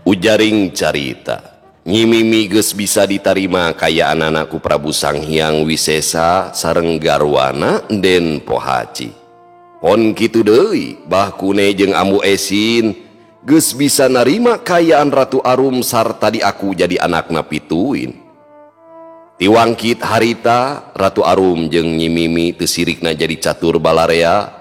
Ujaring carita Nyi Mimi geus bisa ditarima kayaanana ku Prabu Sanghyang Wisesa sareng garwana Den Pohaci. Pon kitu deui Bah Kune jeung Ambu Esin geus bisa narima kayaan Ratu Arum sarta diaku jadi anakna pituin. Tiwangkit harita Ratu Arum jeung Nyi Mimi teu sirikna jadi catur balarea.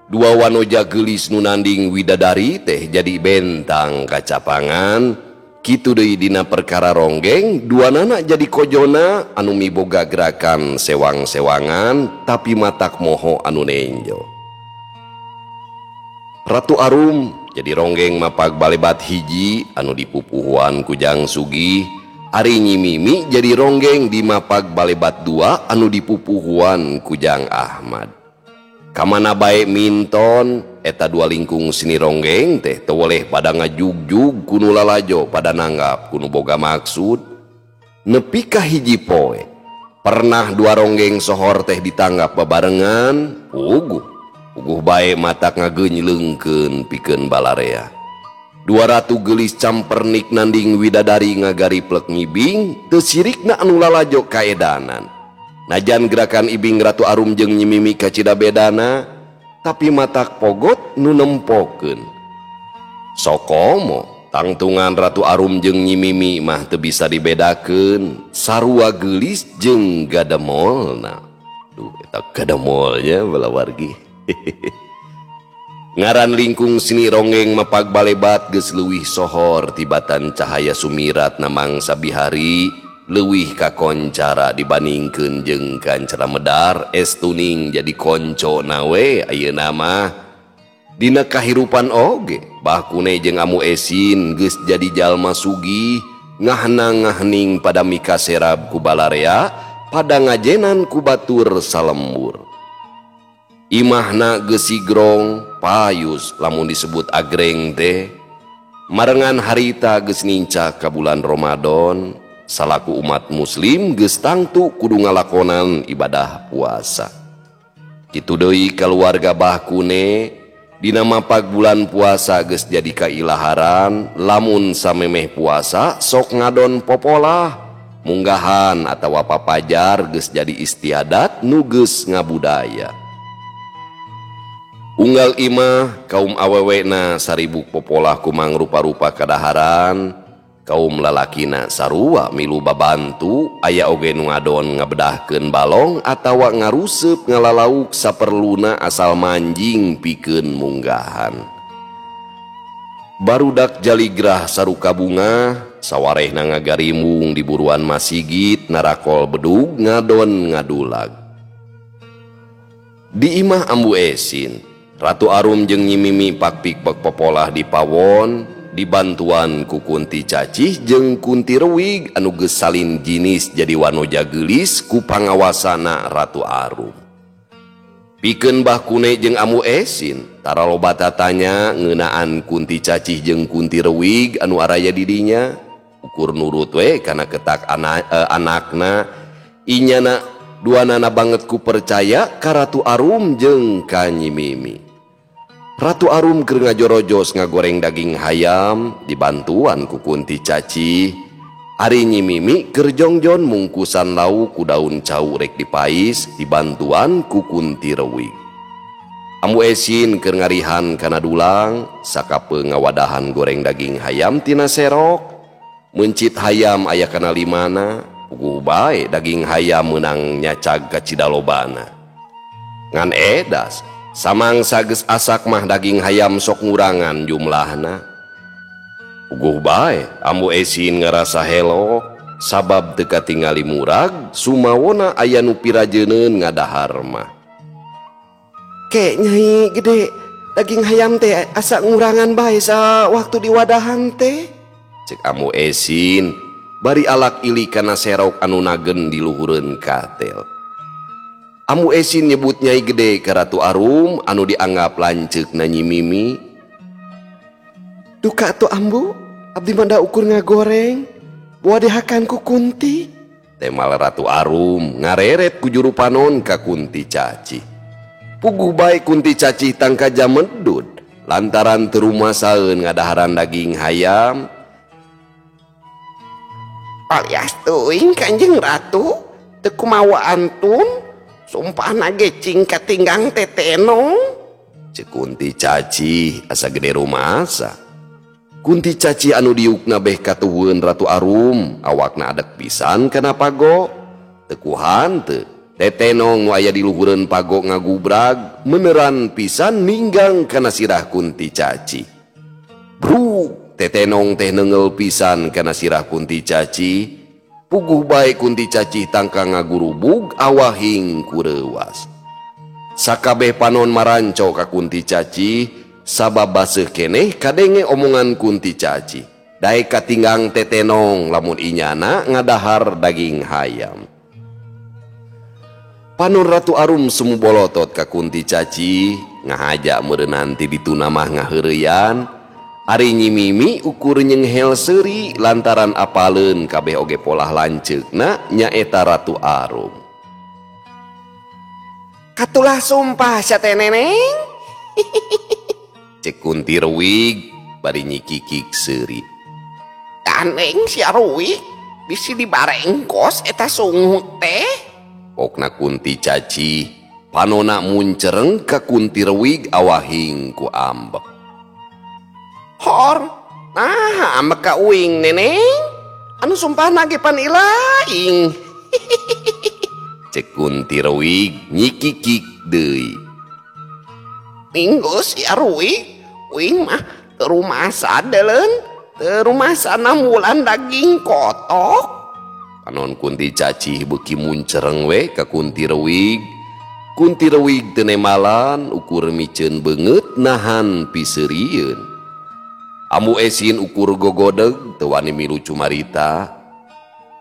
Dua wanoja geulis nu nanding widadari teh jadi bentang kacapangan. Kitu deui dina perkara ronggeng dua nana jadi kojona anu miboga gerakan sewang-sewangan tapi matak moho anu nenjo. Ratu Arum jadi ronggeng mapag balebat hiji anu dipupuhuan kujang sugih. Ari Nyi Mimi jadi ronggeng di mapag balebat dua anu dipupuhuan kujang Ahmad. Kamana bae minton eta dua lingkung seni ronggeng teh teu woleh pada ngajugjug kunu lalajo pada nanggap kunu boga maksud. Nepi ka hiji poe pernah dua ronggeng sohor teh ditanggap babarengan, puguh puguh bae matak ngageunleungkeun pikeun balarea. Dua ratu geulis campernik nanding widadari ngagariplek ngibing teu sirikna anu lalajo kaedanan. Najan gerakan ibing Ratu Arum jeung Nyi Mimi kacida bedana, tapi matak pogot nu nempokeun. Sokomo tangtungan Ratu Arum jeung Nyi Mimi mah teu bisa dibedakeun, sarua geulis jeung gademolna. Duh, eta gademolnya balawargi. Ngaran lingkung seni ronggeng mapag balebat geus leuwih sohor tibatan cahaya sumirat namang sabihari. Leuwih kakoncara dibandingkeun jeung kancara medar es tuning jadi konco nawe ayeuna mah. Dina kahirupan oge Bah Kune jeung Amu Esin geus jadi jalma sugih ngahna-ngahning pada mikaserab ku balarea pada ngajenan ku batur salembur. Imahna geus sigrong payus lamun disebut agreng teh. Marengan harita geus nincak ka bulan Ramadan. Salaku umat muslim geus tangtu kudu ngalakonan ibadah puasa. Kitu deui kaluarga Bah Kune dina mapag bulan puasa geus jadi kailaharan lamun samemeh puasa sok ngadon popolah munggahan atawa papajar geus jadi istiadat nu geus ngabudaya. Unggal imah kaum awewena saribuk popolah kumang rupa-rupa kadaharan. Kaum lalakina sarua milu babantu aya oge nu ngadon ngabedahkeun balong atawa ngaruseup ngalalauk saperluna asal manjing pikeun munggahan. Barudak jaligrah saruka bunga sawarehna ngagarimung di buruan masigit narakol bedug ngadon ngadulag. Di imah Ambu Esin, Ratu Arum jeung Nyi Mimi pakpik popolah di pawon dibantuan ku Kunti Cacih jeung Kunti Rewig anu geus salin jinis jadi wanoja geulis ku pangawasana Ratu Arum. Pikeun Bah Kune jeung Ambu Esin tara loba tatanya ngeunaan Kunti Cacih jeung Kunti Rewig anu araya di dinya ukur nurut we kana ketak anakna inyana duanana banget ku percaya ka Ratu Arum jeung ka Nyi Mimi. Ratu Arum keur ngajorojos ngagoreng daging hayam dibantuan ku Kunti Cacih. Ari Nyi Mimi keur jongjon mungkusan lauk ku daun cau rek dipais dibantuan ku Kunti Rewig. Ambu Esin keur ngarihan kana dulang sakapeung ngawadahan goreng daging hayam tina serok. Mencit hayam aya kana limana, puguh bae daging hayam meunang nyacag kacida lobana. Ngan edas samangsa geus asak mah daging hayam sok ngurangan jumlahna. Puguh bae Ambu Esin ngarasa helok sabab teu katingali murag sumawona aya nu pirajeuneun ngadahar mah. Ke Nyai Gede, daging hayam teh asa ngurangan bae sa waktu diwadahan teh. Cek Ambu Esin bari alak ili kana serok anu nagen di luhureun katel. Ambu Esin nyebut Nyai Gede ka Ratu Arum anu dianggap lanceukna Nyi Mimi. Duka atuh Ambu, abdi mah da ukur ngagoreng, boa dihakan ku Kunti. Temal Ratu Arum ngareret ku juru panon ka Kunti Cacih. Puguh bae Kunti Cacih tangka jamedud lantaran teu rumasaeun ngadaharan daging hayam. Alias teuing Kanjeng Ratu teu kumawa antun sumpahna ge cing katinggang tetenong. Ceuk Kunti Caci asa gede rumasa. Kunti Caci anu diukna beh katuhun Ratu Arum awakna adek pisan kana pago. Teu kuhan teu tetenong nu aya di luhureun pago ngagubrag meneran pisan ninggang kana sirah Kunti Caci. Bruk tetenong teh neunggeul pisan kana sirah Kunti Caci. Puguh bae Kunti Caci tangka ngagurubug awahing kureuwas. Sakabeh panon maranco ka Kunti Caci sabab baseuh keneh kadenge omongan Kunti Caci. Daek katinggang tetenong lamun inyana ngadahar daging hayam. Panon Ratu Arum semu bolotot ka Kunti Caci ngahaja meureun ti dituna mah ngaheureyan. Ari Nyi Mimi ukur nyenghel seuri lantaran apaleun kabeh oge polah lanceukna nyaeta Ratu Arum. Katulah sumpah sia teh neneng. Ceuk Kunti Rewig bari nyikikik seuri. Ganeng sia Rewig bisi dibarengkos eta sungut teh. Pokna Kunti Caci panona muncereng ka Kunti Rewig awahing ku ambek. Hor, nah ambek ka uing neneng, anu sumpahna ge pan ilaing. Ceuk Kunti Rewig nyikikik deui. Minggu sia Rewig, uing mah teu rumasa deuleun, teu rumasa 6 bulan daging kotok. Panon Kunti Caci beuki muncereng we ka Kunti Rewig. Kunti Rewig teu nemalan ukur miceun beungeut nahan piseurieun. Ambu Esin ukur gogodeg teu wani milu cumarita.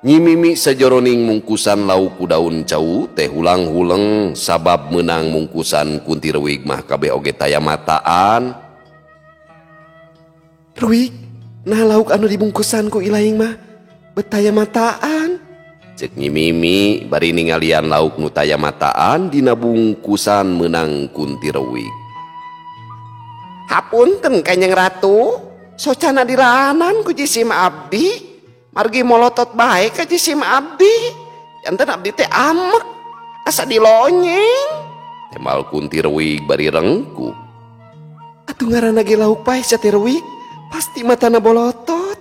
Nyi Mimi sajoroning mungkusan lauk ku daun cau teh hulang-huleng sabab meunang mungkusan Kunti Rewig mah kabeh oge taya mataan. Rewig, nah lauk anu dibungkusan ku ilaing mah betaya mataan. Ceuk Nyi Mimi bari ningalian lauk nu taya mataan dina bungkusan meunang Kunti Rewig. Hapunten Kanjeng Ratu, socana diranan ku jisim abdi. Margi molotot bae ka jisim abdi. Janten abdi teh amek asa dilonyeng. Temal Kunti Rewig bari rengkuh. Atuh ngaranna ge lauk paeh sia teh Rewig, pasti matana bolotot.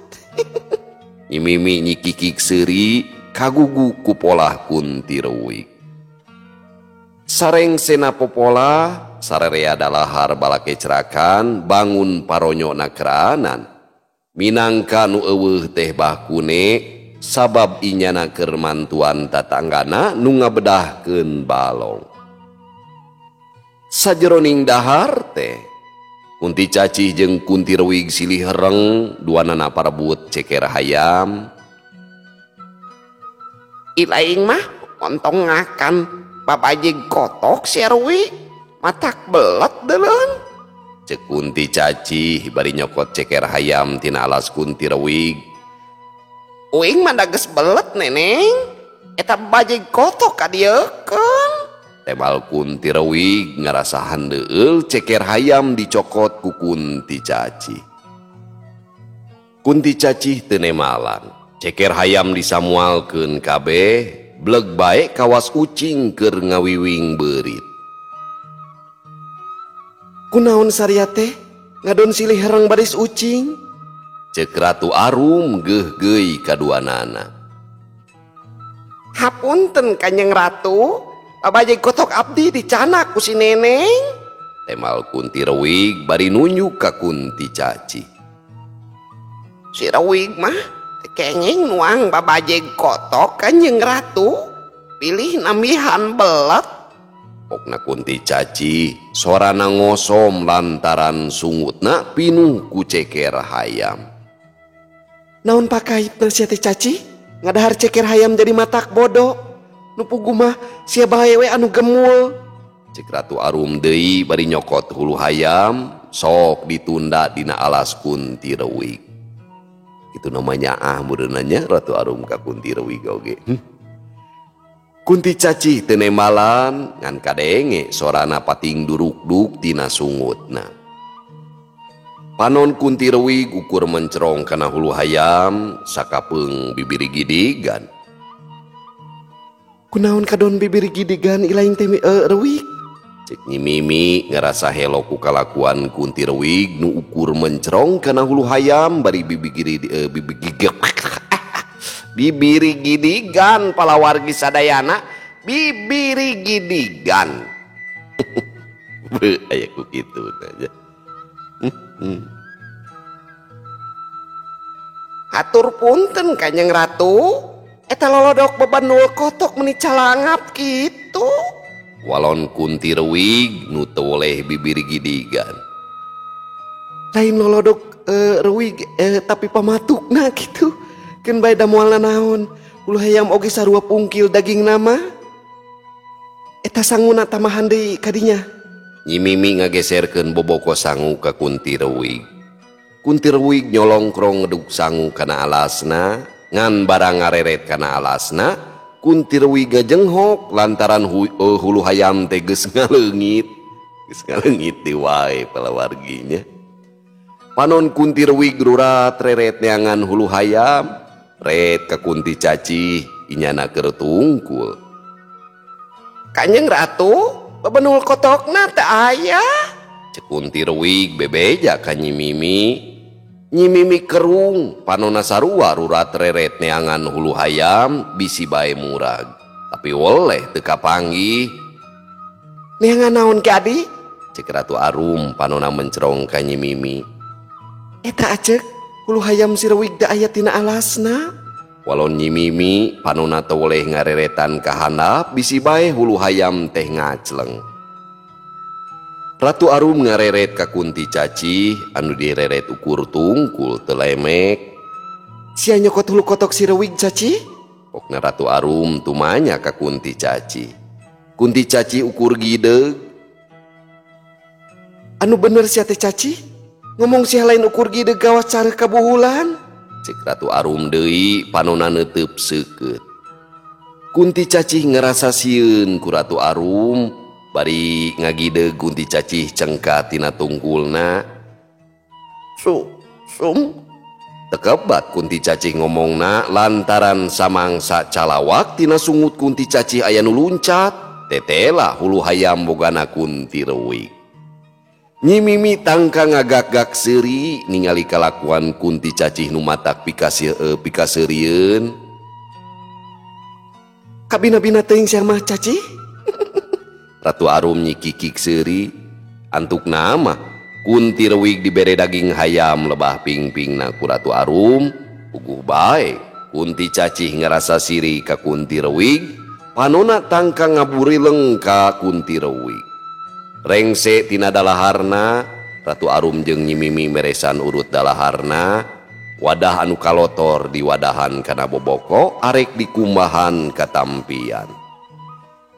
Nyi Mimi nyikikik seuri kagugu ku polah Kunti Rewig. Sareng sena popola sarerea dalahar balake cerakan bangun paronyo nakranan. Minangka nu eueuh teh bakune sabab inyana keur mantuan tatanggana nu ngabedahkeun balong. Sajeroning dahar teh Kunti Caci jeung Kunti Rewig silih hereng duanana parebut ceker hayam. Ilaing mah ontong ngakan babajeg kotok sia Rewig, matak belet deuleun. Ceuk Kunti Caci bari nyokot ceker hayam tina alas Kunti Rewig. Uing mah da geus belet neneng, eta bajeg kotok kadieukeun. Temal Kunti Rewig ngarasa handeueul ceker hayam dicokot ku Kunti Caci. Kunti Caci teu nemalan, ceker hayam disamualkeun kabeh, bleg bae kawas ucing keur ngawiwing beurit. Kunaon saria teh ngadon silih hereng baris ucing? Ceuk Ratu Arum geuhgeuy kaduanana. Hapunten Kanjeng Ratu, babajeg kotok abdi dicanak ku si neneng. Temal Kunti Rewig bari nunjuk ka Kunti Caci. Si Rewig mah kenging nuang babajeg kotok Kanjeng Ratu, pilih nambihan belet. Pokna Kunti Caci sorana ngosom lantaran sungutna pinuh ku ceker hayam. Naon pakaitna sia teh Caci? Ngadahar ceker hayam jadi matak bodoh. Nu puguh mah sia bae we anu gemul. Ceuk Ratu Arum deui bari nyokot hulu hayam sok ditunda dina alas Kunti Rewig. Itu namanya ah meureunanya Ratu Arum ka Kunti Rewig oge. Kunti Caci teu nemalan ngan kadenge sorana pating duruk-duk tina sungutna. Panon Kunti Rewig ukur mencerong kana hulu hayam sakapeung bibiri gidigan. Kunaon kadon bibiri gidigan ilaing teh Rewig? Cek Nyi Mimi ngarasa helo ku kalakuan Kunti Rewig nu ukur mencerong kana hulu hayam bari bibiri gidigan palawargi sadayana bibiri gidigan. Beuh aya ku kitu aja. Hatur punten Kanjeng Ratu. Eta lolodok bebanul kotok meni calangap kitu. Walon Kunti Rewig nu teu woleh bibir gidigan. Lain lolodok rewig tapi pamatukna kitu. Keun bae da moal nanaon. Hulu hayam oge sarua pungkil daging nama. Eta sanguna tamahan deui kadinya. Nyi Mimi ngageserkeun boboko sangu ka Kunti Rewig. Kunti Rewig nyolongkrong ngeduk sangu kana alasna. Ngan barang ngareret kana alasna, Kunti Rewig ngajenghok lantaran hulu hayam teh geus ngaleungit. Geus ngaleungit deui wae palawarginya. Panon Kunti Rewig rurat reret neangan hulu hayam, ret ka Kunti Cacih inyana keur tungkul. Kanjeng Ratu, bebenul kotokna teu aya. Cek Kunti Rewig bebeja ka Nyi Mimi. Nyi Mimi kerung panona sarua rurat reret neangan hulu hayam bisi bae murag. Tapi woleh teu kapanggih. Neangan naon ki adi? Cek Ratu Arum panona mencerong ka Nyi Mimi. Eta acek hulu hayam si Rewig da aya tina alasna. Walon Nyi Mimi panona teu woleh ngareretan ka handap bisi bae hulu hayam teh ngacleng. Ratu Arum ngareret ka Kunti Cacih anu direret ukur tungkul teu lemek. Sia nyokot hulu kotok si Rewig Cacih? Pokna Ratu Arum tumanya ka Kunti Cacih. Kunti Cacih ukur gideug. Anu bener sia teh Cacih? Ngomong sia lain ukur gideug gawas careuh kabuhulan. Cek Ratu Arum deui panona neuteup seukeut. Kunti Cacih ngerasa sieun ku Ratu Arum. Bari ngagideug Kunti Cacih cengka tina tungkulna. Sum Tekebat Kunti Cacih ngomongna lantaran samangsa calawak tina sungut Kunti Cacih aya nu luncat. Tetela hulu hayam bogana Kunti Rewig. Nyi Mimi tangka ngagak-gak seuri ningali kalakuan Kunti Cacih nu matak pikaseurieun. Kabina-bina teuing sia mah Cacih? Ratu Arum nyikikik seuri. Antuk nama Kunti Rewig dibere daging hayam lebah pingpingna ku Ratu Arum. Puguh bae Kunti Cacih ngerasa siri ka Kunti Rewig, panona tangka ngaburileng ka Kunti Rewig. Rengse tina dalaharna, Ratu Arum jeung Nyi Mimi meresan urut dalaharna. Wadah anu kalotor diwadahan kana boboko arek dikumbahan katampian.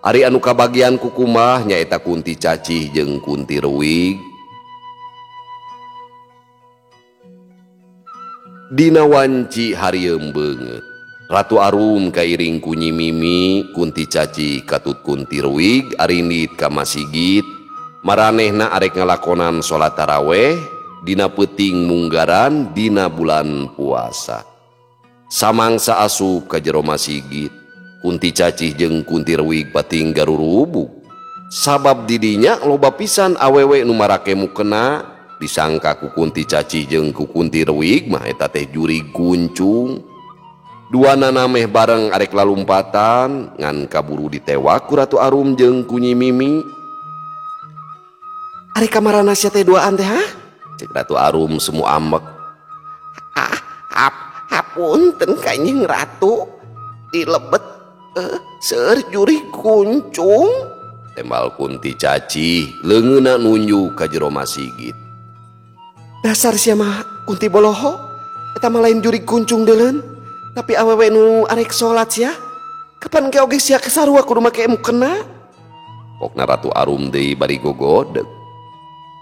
Ari anu kabagian kukumah nyaeta Kunti Cacih jeung Kunti Rewig. Dina wanci harieum beungeut, Ratu Arum kairing ku Nyi Mimi, Kunti Cacih katut Kunti Rewig arindit ka masigit. Maranehna arek ngalakonan salat taraweh dina peuting munggaran dina bulan puasa. Samangsa asup ka jero masigit, Kunti Cacih jeung Kunti Rewig pating garurubug. Sabab didinya loba pisan awewe nu marake mukena, disangka ku Kunti Cacih jeung ku Kunti Rewig mah eta teh jurig kuncung. Duanana meh bareng arek lalumpatan ngan kaburu ditewak ku Ratu Arum jeung ku Nyi Mimi. Ari kamarana sia teh duaan teh ha? Cek Ratu Arum semu ambek. Hapunten Kanjeng Ratu, dilebet seueur jurig kuncung. Tembal Kunti Cacih leungeunna nunjuk ka jero masigit. Dasar sia mah Kunti boloho, eta mah lain jurig kuncung deuleun, tapi awewe nu arek salat sia. Kapan ge oge sia kesarua kudu make mukena? Pokna Ratu Arum deui bari gogodeg.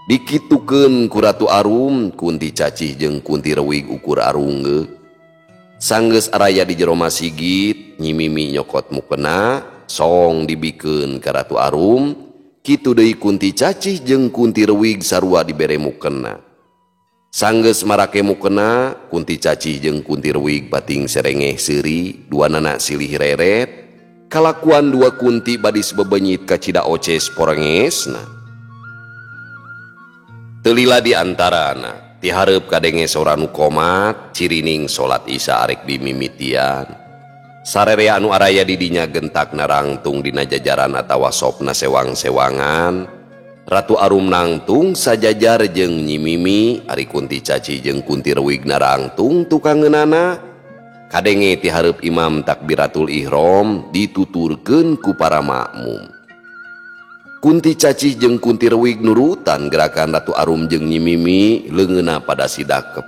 Dikitukeun ku Ratu Arum, Kunti Cacih jeung Kunti Rewig ukur arunggeuk. Sanggeus araya di jero masigit, Nyi Mimi nyokot mukena, song dibikeun ka Ratu Arum, kitu deui Kunti Cacih jeung Kunti Rewig sarua dibere mukena. Sanggeus marake mukena Kunti Cacih jeung Kunti Rewig pating serengeh seuri duanana silih reret kalakuan dua kunti badis bebenyit ka Cida Oces porengesna. Teu lila di antarana ti hareup kadenge sora nu komat cirining salat Isya arek dimimitian. Sarerea anu araya di dinya gentak narangtung dina jajaran atawa sopna sewang-sewangan. Ratu Arum nangtung sajajar jeung Nyi Mimi, ari Kunti Cacih jeung Kunti Rewig narangtung tukangeunana. Kadenge ti hareup imam takbiratul ihram dituturkeun ku para makmum. Kunti Cacih jeung Kunti Rewig nurutan gerakan Ratu Arum jeung Nyi Mimi leungeunna pada sidakep.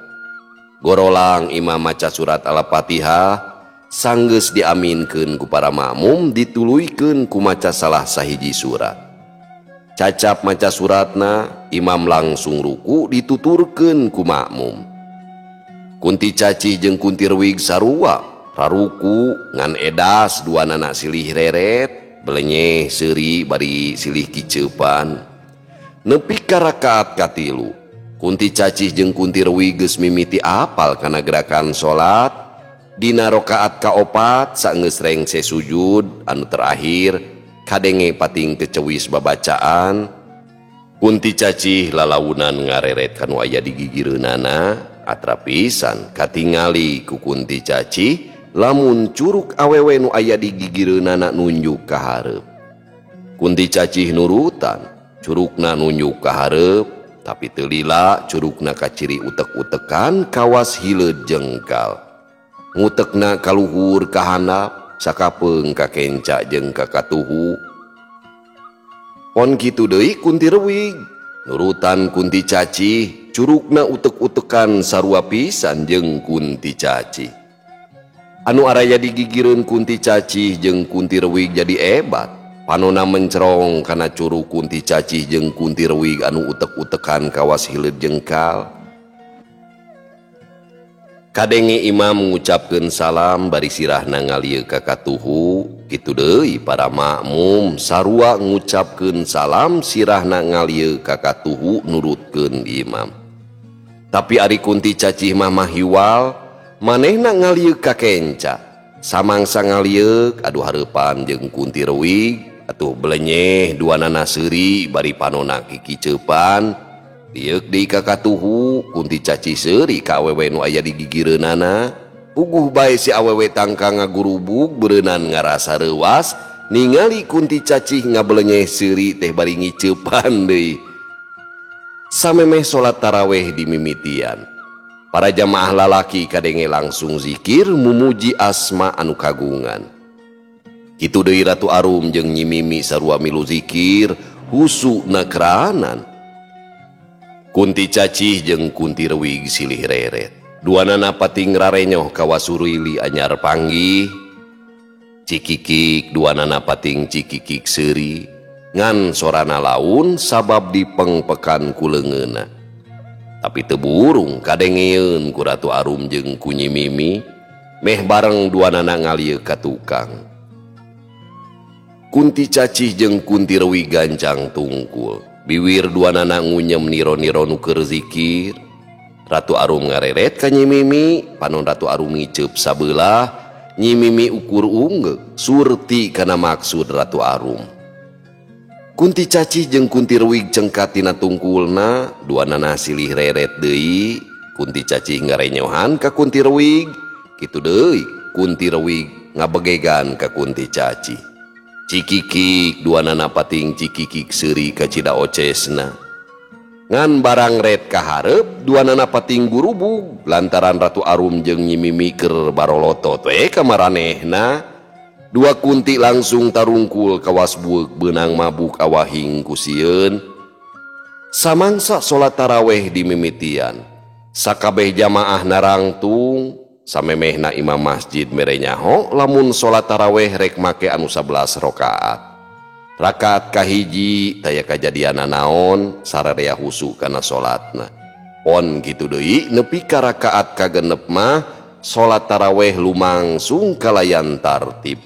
Gorolang imam maca surat Al-Fatihah sanggeus diaminkeun ku para makmum dituluykeun ku maca salah sahiji surat. Cacap maca suratna, imam langsung ruku dituturkeun ku makmum. Kunti Cacih jeung Kunti Rewig sarua raruku ngan edas duanana silih reret, belenyeh seuri bari silih kiceupan. Nepi ka rakaat katilu, Kunti Cacih jeung Kunti Rewig geus mimiti apal kana gerakan salat. Dina rakaat kaopat saenggeus rengse sujud anu terakhir kadenge pating kecewis babacaan. Kunti Cacih lalaunan ngareret kanu aya di gigireunana atra pisan katingali ku Kunti Cacih lamun curuk awewe nu aya di gigireunana nunjuk ka hareup. Kunti Cacih nurutan curukna nunjuk ka hareup tapi teu lila curukna kaciri utek-utekan kawas hileud jengkal. Ngutekna kaluhur ka handap sakapeung ka kenca jeung ka katuhu. Pon kitu deui Kunti Rewig nurutan Kunti Cacih curukna utek-utekan sarua pisan jeung Kunti Cacih. Anu araya digigireun Kunti Cacih jeung Kunti Rewig jadi ebat. Panona mencerong kana curug Kunti Cacih jeung Kunti Rewig anu utek-utekan kawas hileud jengkal. Kadenge imam ngucapkeun salam bari sirahna ngalieu ka katuhu, kitu deui para makmum sarua ngucapkeun salam sirahna ngalieu ka katuhu nurutkeun imam. Tapi ari Kunti Cacih mah mahiwal, manehna ngalieu ka kenca. Samangsa ngalieuk aduh hareupan jeung Kunti Rewig, atuh belenyeh duanana seuri bari panona kikiceupan. Lieuk deui ka katuhu, Kunti Cacih seuri ka awewe nu aya di gigireunana. Puguh bae si awewe tangka ngagurubug beureunan ngarasa reuwas ningali Kunti Cacih ngabelenyeh seuri teh bari ngiceupan deui. Samemeh salat taraweh dimimitian, para jamaah lalaki kadenge langsung zikir mumuji asma anu kagungan. Kitu deui Ratu Arum jeung Nyi Mimi sarua milu zikir husu nakranan. Kunti Cacih jeung Kunti Rewig silih reret. Duanana pating rarenyoh kawasurili anyar panggih. Cikikik duanana pating cikikik seuri. Ngan sorana laun sabab dipengpekan ku leungeunna. Tapi teu burung kadengeun ku Ratu Arum jeung ku Nyi Mimi. Meh bareng duanana ngalieu ka tukang. Kunti Cacih jeung Kunti Rewig gancang tungkul. Biwir duanana ngunyem niro-niro nu keur zikir. Ratu Arum ngareret ka Nyi Mimi, panon Ratu Arum ngiceup sabelah, Nyi Mimi ukur unggeuk surti kana maksud Ratu Arum. Kunti Cacih jeung Kunti Rewig cengkat tina tungkulna, duanana silih reret deui. Kunti Cacih ngarenyohan ka Kunti Rewig, kitu deui Kunti Rewig ngabegegan ka Kunti Cacih. Cikikik duanana pating cikikik seuri ka Cida Ocesna. Ngan barang ret ka hareup duanana pating gurubug lantaran Ratu Arum jeung Nyi Mimi keur barolotot we ka maranehna. Dua kunti langsung tarungkul kawas bueuk beunang mabuk awahing ku sieun. Samangsa salat taraweh dimimitian, sakabeh jamaah narangtung. Samemehna imam masjid mere nyaho lamun salat taraweh rek make anu 11 rakaat. Rakaat kahiji taya kajadian naon sararea husu kana salatna. Pon kitu deui nepi ka rakaat kagenep mah salat taraweh lumangsung kalayan tartib.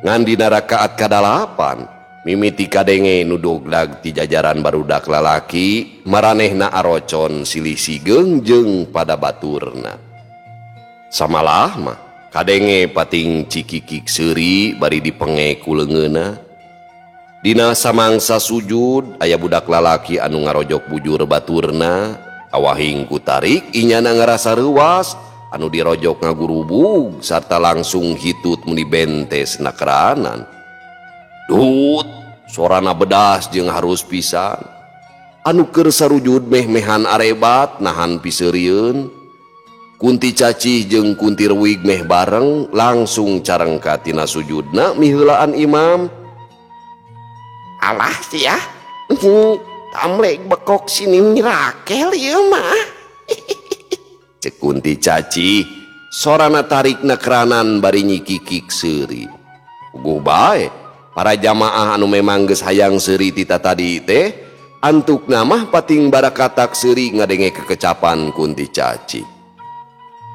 Ngan dina rakaat kadalapan Mimiti kadenge nu dogdag ti jajaran barudak lalaki, maranehna arocon silih sigeung jeung pada baturna. Samalah mah kadenge pating cikikik seuri bari dipenge ku leungeunna. Dina samangsa sujud aya budak lalaki anu ngarojok bujur baturna, awahing ku tarik inyana ngarasa reuwas anu dirojok ngagurubug sarta langsung hitut muni bentes nakeranan. Dut sorana bedas jeung harus pisan. Anu keur sarujud meh-mehan arebat nahan piseurieun. Kunti Cacih jeung Kunti Rewig meh bareng langsung carengka tina sujudna miheulaan imam. Alah sia, tamlek bekok sini mirakel ieu mah. Cek Kunti Cacih sorana tarikna keranan bari nyikikik seuri. Puguh bae para jamaah anu memang geus hayang seuri tita tadi teh antukna mah pating barakatak seuri ngadenge kekecapan Kunti Cacih.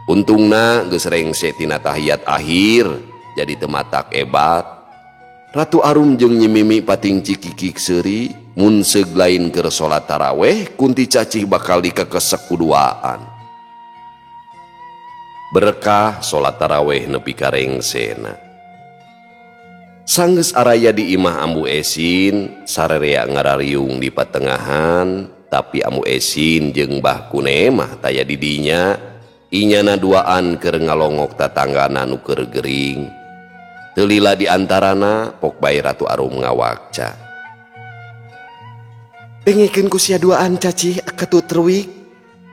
Untungna geus rengse tina tahiyat akhir jadi teu matak ebat. Ratu Arum jeung Nyi Mimi pating cikikik seuri mun seug lain keur salat taraweh Kunti Cacih bakal dikekesek kuduaan. Berkah salat taraweh nepi ka rengsena. Sanggeus araya di imah Ambu Esin sarerea ngarariung di patengahan, tapi Ambu Esin jeung Mbah Kunemah taya di dinya inyana duaan keur ngalongok tatanggana nu keur gering. Teu lila di antarana pok bae Ratu Arum ngawakca. Dengekeun ku sia duaan Cacih akatut Rewig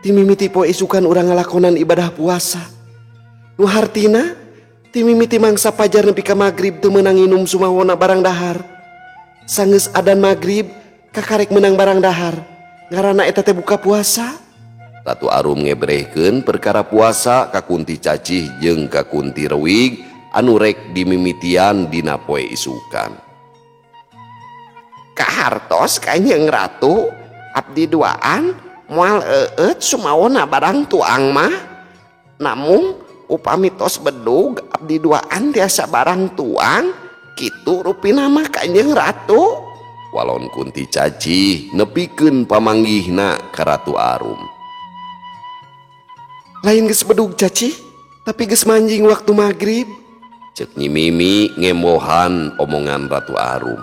ti mimiti poe isukan urang ngalakonan ibadah puasa. Nu hartina ti mimiti mangsa pajar nepi ka magrib teu meunang nginum sumawona barang dahar. Sanggeus adan magrib kakarek meunang barang dahar. Ngaranna eta teh buka puasa. Ratu Arum ngebrehkeun perkara puasa ka Kunti Cacih jeung ka Kunti Rewig anu rek dimimitian dina poe isukan. Kahartos Kanjeng Ratu, abdi duaan moal eueut sumawona barang tuang mah. Namung upami tos bedug abdi duaan tiasa barang tuang kitu rupina mah Kanjeng Ratu. Walon Kunti Cacih nepikeun pamanggihna ka Ratu Arum. Lain geus bedug Cacih, tapi geus manjing waktu magrib. Cek Nyi Mimi ngembohan omongan Ratu Arum.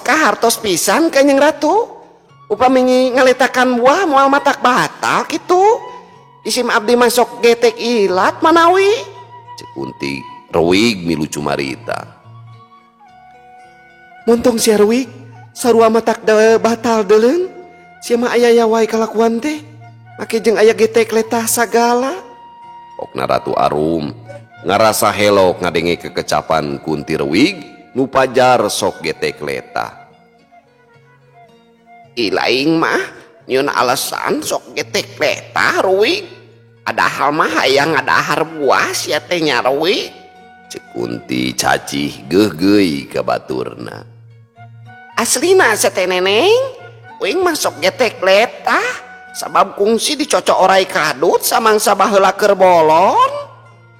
Kahartos pisan Kanjeng Ratu. Upami ngaletakan buah moal matak batal kitu. Isim abdi masuk getek ilat manawi. Cek Kunti Rewig milu cumarita. Montong sia Rewig sarua matak batal deuleun. Sia mah aya wae kalakuan teh. Make jeung aya getek letah sagala. Pokna Ratu Arum ngarasa helok ngadenge kekecapan Kunti Rewig nu pajar sok getek letah. Ilaing mah nyun alasan sok getek letah Rewig. Adahal mah hayang ngadahar buah sia teh nya Rewig. Cek Kunti Cacih geugeuy ka baturna. Aslina sia teh neneng, uing mah sok getek letah. Sabab kungsi dicocok orai kadut samangsa baheula keur bolon.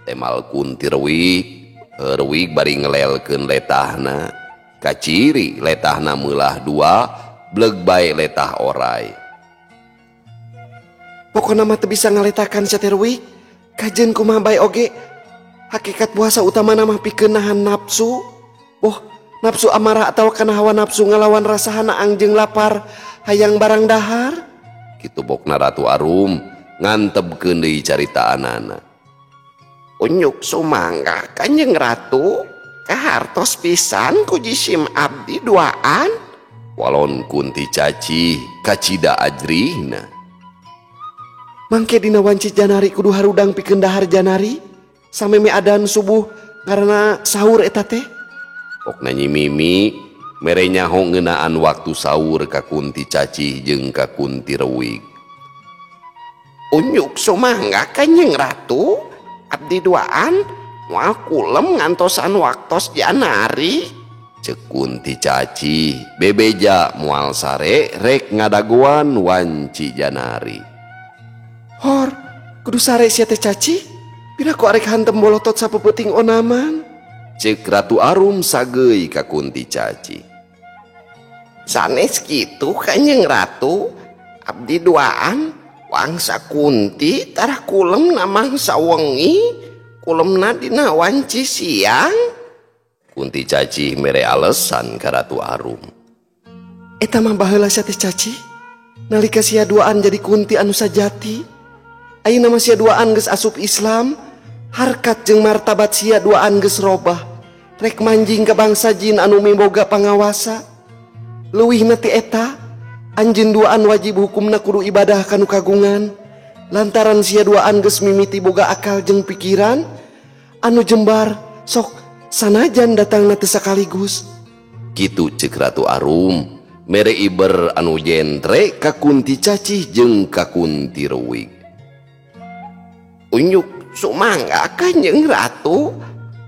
Temal Kunti Rewig, Rewig bari ngelelkeun letahna. Kaciri letahna meulah dua, bleg bae letah orai. Pokona mah teu bisa ngaletakan sia teh Rewig. Kajeun kumaha bae oge hakikat puasa utamana mah pikeun nahan nafsu. Boh, nafsu amarah atawa kana hawa nafsu ngalawan rasa hanaang jeung lapar hayang barang dahar. Kitu bokna Ratu Arum ngantebkeun deui caritaanana. Unyuk sumangga Kanjeng Ratu, kahartos pisan ku jisim abdi duaan. Walon Kunti Cacih kacida ajrihna. Mangke dina wanci janari kudu harudang pikeun dahar janari sameme adan subuh karena sahur eta teh. Pokna Nyi Mimi mere nyaho ngeunaan waktu sahur ka Kunti Cacih jeung ka Kunti Rewig. Unyuk sumangga Kanjeng Ratu, abdi duaan moal kulem ngantosan waktos janari. Cek Kunti Cacih bebeja moal sare rek ngadagoan wanci janari. Hor, kudu sare sia teh Cacih. Pira ku arek hantem bolotot sapeupeting onaman. Cek Ratu Arum sageuy ka Kunti Cacih. Sanes kitu Kanjeng Ratu, abdi duaan wangsa Kunti tarah kulem na mangsa wengi, kulemna dina wanci siang. Kunti Cacih mere alesan ka Ratu Arum. Eta mah baheula sia teh Cacih, nalika sia duaan jadi Kunti anu sajati. Ayeuna mah sia duaan geus asup Islam, harkat jeung martabat sia duaan geus robah. Rek manjing ka bangsa jin anu miboga pangawasa. Leuwihna ti eta, anjeun duaan wajib hukumna kudu ibadah kanu kagungan. Lantaran sia duaan geus mimiti boga akal jeung pikiran anu jembar, sok sanajan datangna teu sakaligus. Kitu ceuk Ratu Arum mere iber anu jentre ka Kunti Cacih jeung ka Kunti Rewig. Unjuk sumangga Kanjeng Ratu,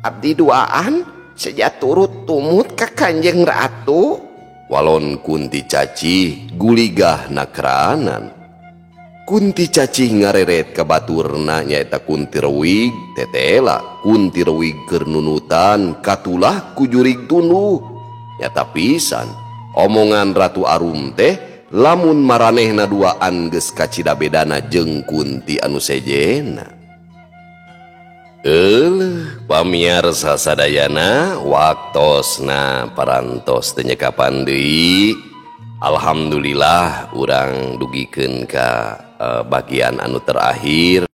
abdi duaan seja turut tumut ka Kanjeng Ratu. Walon Kunti Cacih guligah nakranan. Kunti Cacih ngareret ka baturna nyaeta Kunti Rewig tetela Kunti Rewig keur nunutan katulah ku jurig tunduh. Nyata pisan omongan Ratu Arum teh lamun maranehna duaan geus kacida bedana jeung Kunti anu sejena. Euleuh pamiarsa sadayana waktosna parantos teu nyekapan deui. Alhamdulillah urang dugikeun ka bagian anu terakhir.